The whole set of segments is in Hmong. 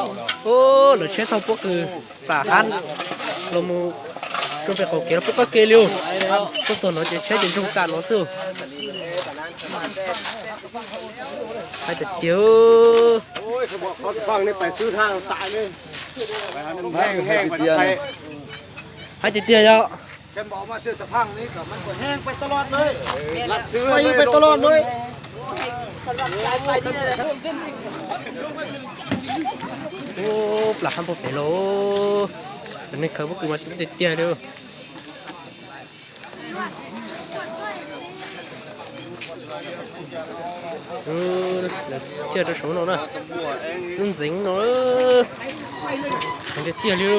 Ub, lawv tsheb thauj pob kws pam hab los mus rau pem qaum kev los poob qab ke li. Tuaj txog no ces tsheb ces ntsoog tas no xwb. Hais tiag tiag. Hais tiag tiag yog. Ub, plam hab puag pem los. Cov neeg khawv pob kws mas coob tiag tiag li. Lawv ciaj rau saum no na. Lub ntxeev no. Heev tiag tiag li.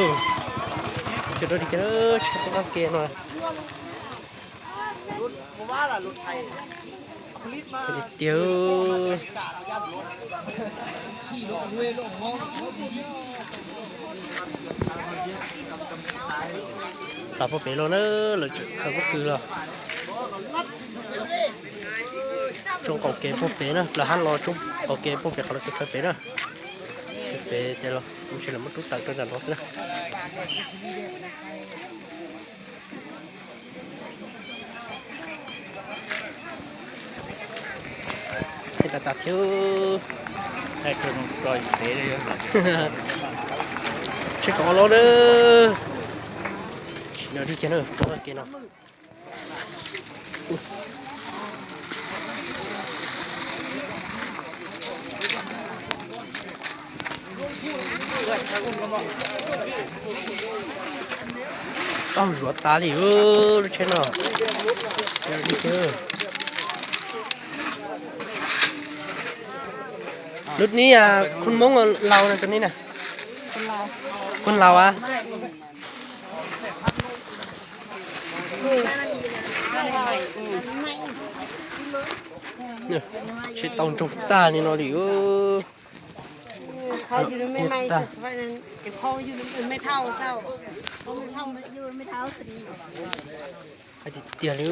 Tsis rau li cas, tsheb poob qab ke no. Tiag tiag. Plam puag pem los na, lawv tseem khawv pob kws los. Tsoo qaum kev puag pem na, plam hab los tsoo qaum kev puag pem qhov lawv tseem khawv pem na. Pem ces los ntshe lawv muab rub tawm rau nram no xwb na. Tej tas tas thiab. Tsheb kom los na. Tsis no li cas na, rau ke no. Tau zuav tas li lub tsheb no. Lub nib khun Hmoob Laus na, tus nib na. Khun Laus a. Tsheb tau ntsoog tag li no li. Hais tiag tiag li.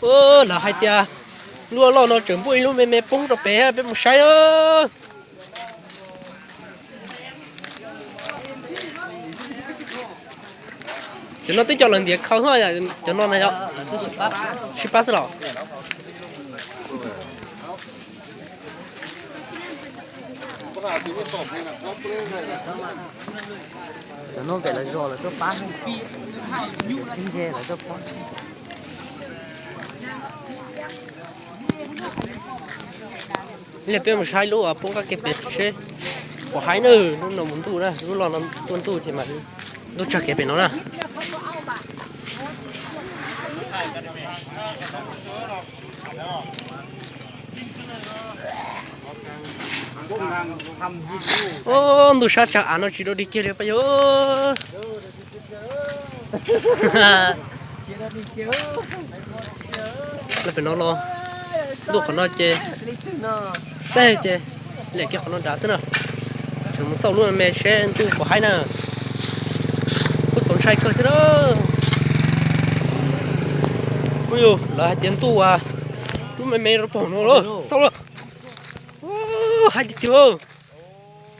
Ub, lawv hais tias lub loj no tseem muaj ib lub me me poob rau pem, peb mus saib na. Cov no twb cov lawv ntiav khawv, cov no na yog sib pab xwb los. Cov no pem lawv zos lawv tuaj pab, nce lawv tuaj pab. Li peb mus saib lub poob qab ke pem seb puas haib na, lub no mus ntuj na, lub loj no tuaj ntuj ces mas ntuj tsag kev pem no na. Ub, ntuj sab tsag av no tsis dua dig kiag li peb yog. Lawv pem no los ntuj qhov no ces, tej ces liam kiag qhov no nrad xwb na. Tseem mus xauj lub me seb ntuj puas haib na. Kuj txaus ntshai kawg thiab na. Kuj yog lawv hais tias ntuj as, lub me me rau puag no xauj lawm. Haib tiag tiag.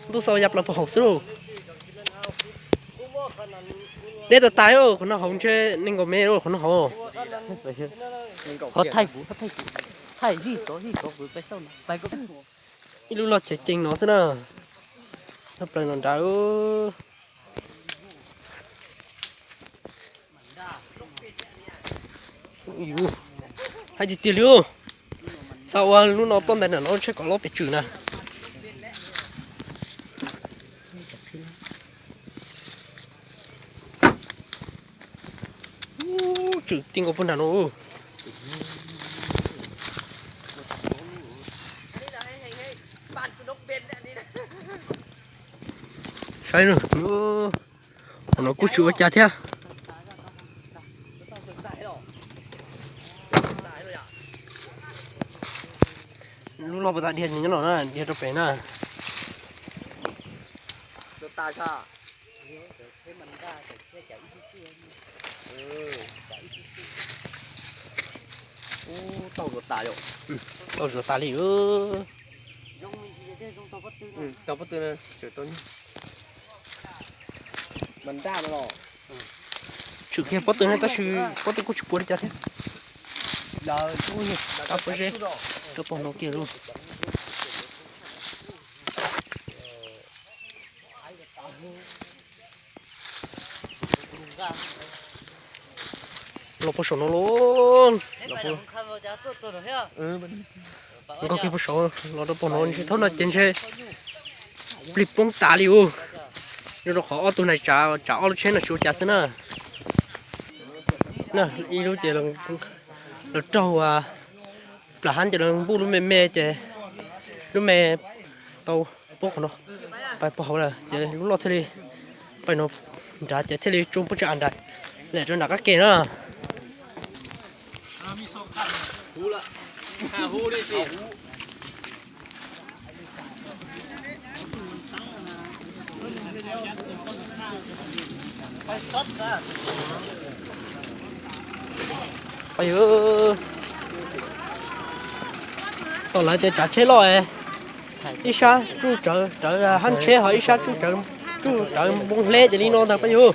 Ntuj xauj ya plaws puag hauv xwb lauj. Deb tas tas, qhov no hauv ntshe nees nkaum me qhov no hauv. Ho thaij kuv, ho thaij kuv, thaij zij tov zij tov kuv pais xauj no. Ib lub loj ceev ceev no xwb na. Nyob plaws no nrad. Haib tiag tiag li. Xav ua lub no ploj ntais nram no tsheb kom loj pes tsawg na. Tswm ti nkaus puag nram no. Saib, qhov no kuj tsis ua cas thiab. Lub loj puas tas, dhia nyob no na, dhia rau pem na. Tas sa. Ub, tau zuav tas yom. Tau zuav tas li. Tau pob tw, tau mas daj no los. Tshwm kiag pob tw na tab sis pob tw kuj tsis puav li cas thiab. Lawv tab pob zeb rau pog no kiag lauj. Los puag saum no lauj. Nkag kiag puag saum los rau puag no ntshe thaum no ces ntshe plig poob tas li ub. Nyob rau qhov ob tug neeg tsav ob lub tsheb no tsis ua cas xwb na. Ib lub ces lawv raug plam hab ces lawv npuj lub me me ces lub me tau poob qhov no, pais puag hauv lawm ces lub loj thiaj li pais no nrad ces thiaj li tso puab tsav av nrad, lem rau nram qab ke na. Tom lawv tias tsav tsheb loj, ib sab tsuj rawv hab tsheb ho ib sab tsuj rawv npoo hleb ces li no ntag peb yug.